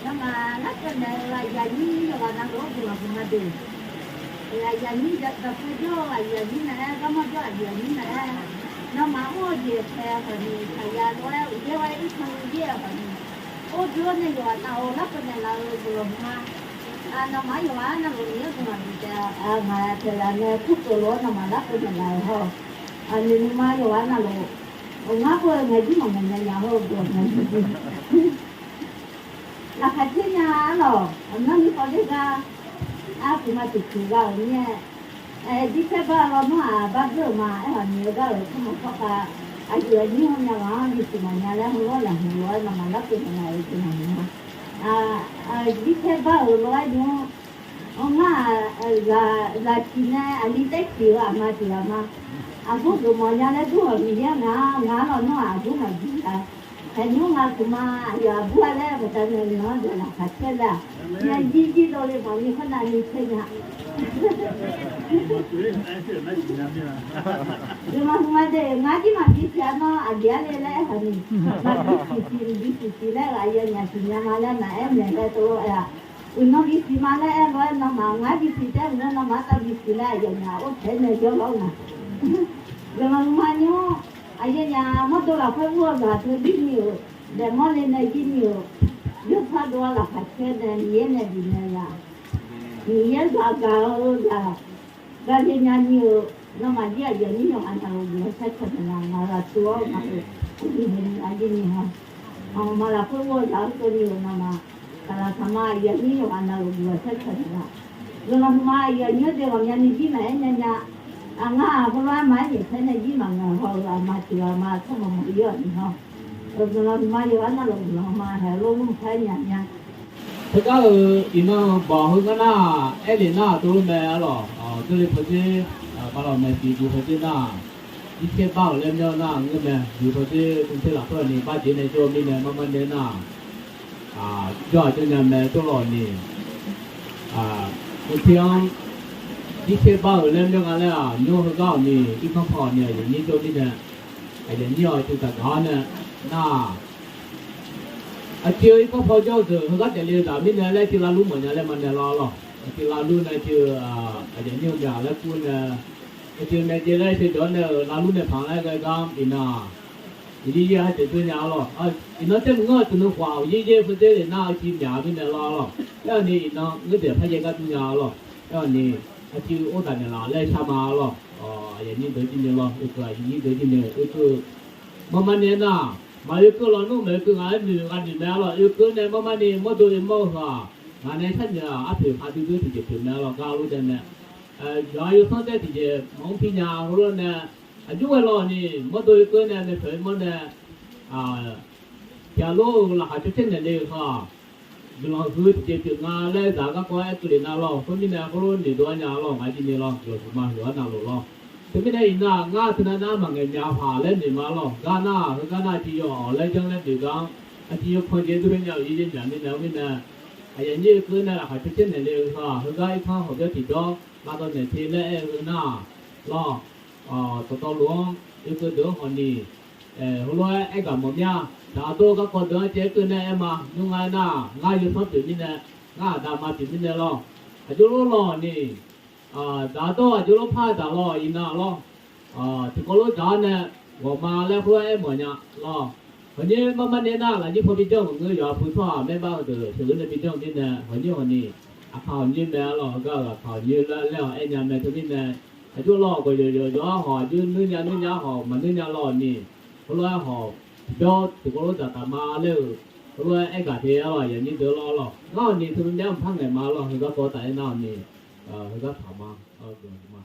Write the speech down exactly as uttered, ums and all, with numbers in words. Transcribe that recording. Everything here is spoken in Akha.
Nawmaf larkeuv naeq-eu aqyuif aqnyir yawqghaq navluf-anr guiqlanq huiqma deuq. Aqyuif aqnyir dawqpae jawr-eu aqyuif aqnyir naeq-aer, garmanr jawr aqyuif aqnyir naeq-aer, nawmaf mr-eu jeq pae khawf ni, aqyuif lof-aer uqyaer-aer irkanr yaer-eu khawf ni, or dui-awr nae yawqghaq navluf larkeuv naeqlaf-eu guiqlanq huiqma. Nawmaf-anr yawqghaq navluf Miqyaer guiqlanq bif taef-a. Ngaq taeqlaf nae kurkeuv lof-aer nawmaf larkeuv naeqlaf-euq haw. Aqnoeq nuima yawqghaq navluf, ngar khoer-eu ngaq jir maqngaeq nya nya hawr-eu guiqlanq nya jir. Laqkhaq caer nya-ar lawq, aqmyanni khawf ler gar, arkuq ma tiqkuq gha-euq mir-aer, jircaer bar-eu lawnmr-aq bar deur-euq ma. Aerkhawf ni-eu gar-euq tsawrmawq tsawrkhav, aqyuif aqnyir-anr nya ghaq-anr bisiq maqnya laer heulof-aer lafhuiq lof-aer nawmaf larkeuv naeqlaf-euq guiqlanq huiqma. Jircaer bar-euq lof-aer nymr, ngar-aq, zaqsiq nae aqli taer siq-eu aqma tiq ghaq ma. Aqbur geufmawf nya laer dur-euq Miqyaer ngaq-anr, ngaq-anr lawnmr-aq aqbur maqbir-a. Haeqnymr ngaq kuq ma, aqyawf aqbur-a laer baqdanae nya-anr deuq laqkhaq caer laer-aq, nya jir jir dovle mawf ni khoernav ni caer nya. Guiqlanq huiqma deuq ngar jir maqbi siq-a nawr aqjeq-ar le laer aerkhawf ni, maqbi siq siq maqbi siq siq laer-euq aqyawfnyaf siqnya ma laer maqaer naeq laer tov-aer-aq, uqnan bisiq ma laer aer lof-aer nawmaf ngar bisiq taef-aer uqnan nawmaf-anr tav bisiq laer aqyawfnyaf or taef-aer nae jawr lawr-eu ma. Guiqlanq huiqma nymr, aqyawfnyaf mawrdo lafkhoer ur-eu zaq teu jir ni-euq, daefmawr le nae jir ni-euq, yawrpar dov-a laqkhaq caer nae Miqyaer nae bifnaeq-a. Miqyaer zaq gaq-eu zaq gaqle nya ni-euq, nawmaf jir aqyuif aqnyir yawqghaq navluf guiqlanq sharcaw naeqlaf ngaq-euq aqtsu-awr ngaq-euq aqyuif aqnyir ni-a, aqma lafkhoer ur-eu zaq-anr keuvni-euq nawmaf, saqlaq saqma aqyuif aqnyir yawqghaq navluf guiqlanq sharcaw naeqlaf. Guiqlanq huiqma aqyuif aqnyir-anr deuq ghawqmyani jir maqaer nya nya. Aqngar-aq heulof-aer maqaer nyaef taef-aer nae jir maqngaeq haw-eu aqma tiq ghaq ma tsawrmawq mawq-ir-awq ni haw. Guiqlanq huiqma yawqghaq navluf guiqlanq ma haeq lof nmr taer nya nya. Teugar-euq iqnan-eu bawq heu ngar nar-aq, aerlef nar-aq dovlof mae-a lawq. Dovle pawdzer, bala maeqsiq dov pawdzer nar-aq, jircaer bar-euq laer myanr nar-aq ngeur mae. Dov pawdzer mrtae lafkhoer-aq ni barjeq nae jawr-eu mirnae marmar nae nar-aq, jawr-aq jawr nya mae dovlawq ni. Mrtae-anr jircaer bar-euq laer myanr nga laer-aq, nymr heugar-awq ni irkanr paw-awq ni aqyuif aqnyir jawr mirnae, aqyuif aqnyir-awq tiq gaq gaq-awr nae nar-aq, aqciv-eu irkanr paw jawr-eu deuq heugar taef le-eu zaq mirnae laer tiv lavlur mawfnya laer ma nae lawr lawq. Tiv lavlur nae tiv-eu aqyuif aqnyir-eu myaq laer kur nae, aqciv-eu nae jeq laer sheuqjawq-awr nae-euq lavlur nae panq laer ghae gar iqnan-aq, uqjir yaer-a taef dzeur nya-a lawq. Iqnan taer maqngeur-eu tiqnan khawf-aq uqjir yaer pawdzer le nar aqciv myaq mirnae lawr lawq. Aerkhawf ni iqnan ngeur deuq paryaer gar dur nya-a lawq. Aerkhawf ni aqciv or daq naeqlaf laer shar ma-a lawq. Aqyuif aqnyir deuq jir ni lawr, oekeuv aqyuif aqnyir deuq jir ni oekeuv-eu marmar ni aernar-aq, maqoekeuv lawnmr maqoekeuv ngaq-aer noeq gha noeq mae-a lawq. Oekeuv nae marmar ni mawrdo oermawr-eu heu-aq, ngaq nae sharnoeq-aq arpoeq paq duidui tiqjeq pyeuf mae-a lawq. Gar lof dae nae, yawqha yawsanr taef tiqjeq maqmr pir nya heulof nae, aqjox ghae lawq ni mawrdo oekeuv nae nae pyeuf-eu mawr nae, tiq ghaq lof-eu laqkhaq caer caer naeq le-eu heu-aq, guiqlanq huiq-eu tiqjeq pyeuf nga laer zaq garkawv-aer keuvle nar lawq. Khoermirnae khoerlof noeqdov-aer nya lawq. Ngaq jir ni lawr, guiqlanq huiqma yawqghaq navluf lawr. Teumirnae iqnan-aq ngar teunav nar maqngaeq myaq paq laer noeq ma lawq. Gar nar-aq heugar nar aqciv yawawq laer janr laer noeq gar-anr, aqciv yawkhanq jeq dur-aer nya-euq yaer nya mirnae, aqyuif aqnyir oekeuv nae laqkhaq caer caer naeq le-eu heu-aq, heugar irkanr hawqbyawr tiqjawr lavdawv naeq te laer aer-eu heu nar-aq lawr, dawqtawvluf-anr oekeuv deuq-anr hawq ni, heulof-aer aer gaq mawf mir-a. Daq dawr-eu garkawv deuq-anr caev-aer keuv nae aer ma. Nymr nga aernar-aq, ngar yawsanr pyeuf mirnae, ngar aqda ma pyeuf mirnae lawr. Aqjox lof lawq ni, daq dawr-eu aqjox lof par daq lawq iqnan lawr. Tiqkawv lof dzaq-awr nae ghawq ma laer khoer-aer aer mawf nya lawr. Hawq nyir marmar nae nar lafnyir paw bi janr maqngeur, yawqha pu tsawrhaq maerbar-eu deuq sheuqghae nae bi janr-eu mirnae hawq nyir hawq ni, aqkaq hawq nyir mae-a lawq. Heugar-euq aqkaq hawq nyir laer laer-awq aer nya mae. Teumirnae aqjox lawq gawqyawq yawqyawq-ar hawq aqjox nuir nya nuir nya hawq maqnuir nya lawq ni, heulof-aer hawq tiqjawr tiqkawv lof dzaq taq ma laer-euq heulof-aer aer gaq te-a lawq. Aqyuif aqnyir deuq lawr lawq. Ngar hawq ni teulof myav mqpar ngaeq ma lawq. Heugar kawv taf-aer nar-awq ni, heugar taq ma. Guiqlanq huiqma.